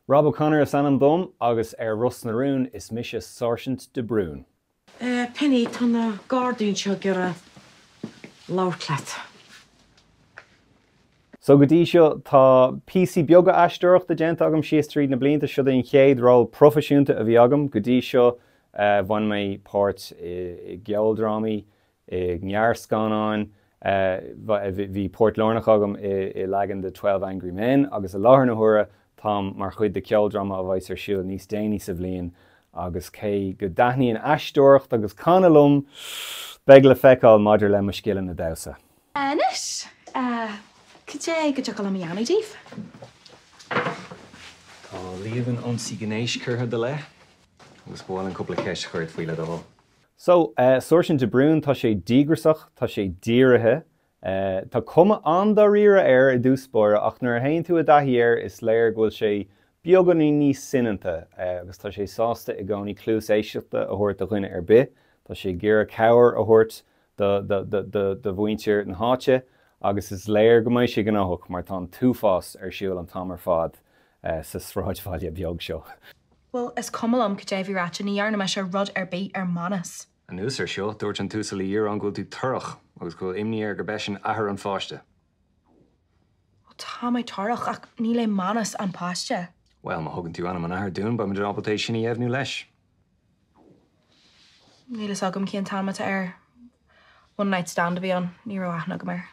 Rob O'Connor is ainm dom agus ar Ros na Rún is mise Sáirsint de Brún. Penny, tá na Gardaí anseo ag iarraidh labhairt leat. So go dtí seo tá píosaí beaga aisteoireachta déanta agam síos tríd na blianta. Siod é an chéad ról proifisiúnta a bhí agam. Go dtí seo bhain mé páirt i gceoldrámaí, i ngearrscannáin. Bhí páirt lárnach agam i leagan de 12 Angry Men agus i láthair na huaire táim mar chuid de cheoldráma a bheas ar siúl níos déanaí sa bhliain agus cé go dtaitníonn aisteoireacht agus canadh liom, beidh le feiceáil maidir le mo scileanna damhsa. Anois, cad é go dtiocfadh liom a dhéanamh daoibh? Tá líomhain ionsaí gnéis curtha i do leith agus ba mhaith linn cúpla ceist a chur ort faoi le do thoil. So, Sáirsint de Brún, tá sé díograiseach, tá sé dírithe, tá cuma an-dáiríre air i dtús báire ach nuair a théann tú i dtaithí air is léir go bhfuil sé beagáinín níos soineanta agus tá sé sásta i gcónaí cluas éisteachta a thabhairt do dhuine ar bith, tá sé ag iarraidh cabhair a thabhairt do mhuintir na háite agus is léir go mbeidh sé gnóthach mar tá an t-uafás ar siúl an t-am ar fad sa sráidbhaile beag seo. Bhuel, is cuma liom cad é a bhí ráite, ní dhearna mise rud ar bith ar Manus. Anuas air seo, dúirt an tUasal Uí Dhireáin go bhfuil tú torrach agus go bhfuil imní air gurb eisean athair an pháiste. Bhuel, tá mé torrach, ach ní le Manus an páiste. Bhuel, má thugann tú ainm an athar dúinn, beidh muid ábalta é sin a dheimhniú leis. Níl fhios agam cén t-ainm atá air. One night stand a bhí ann, ní raibh aithne agam air.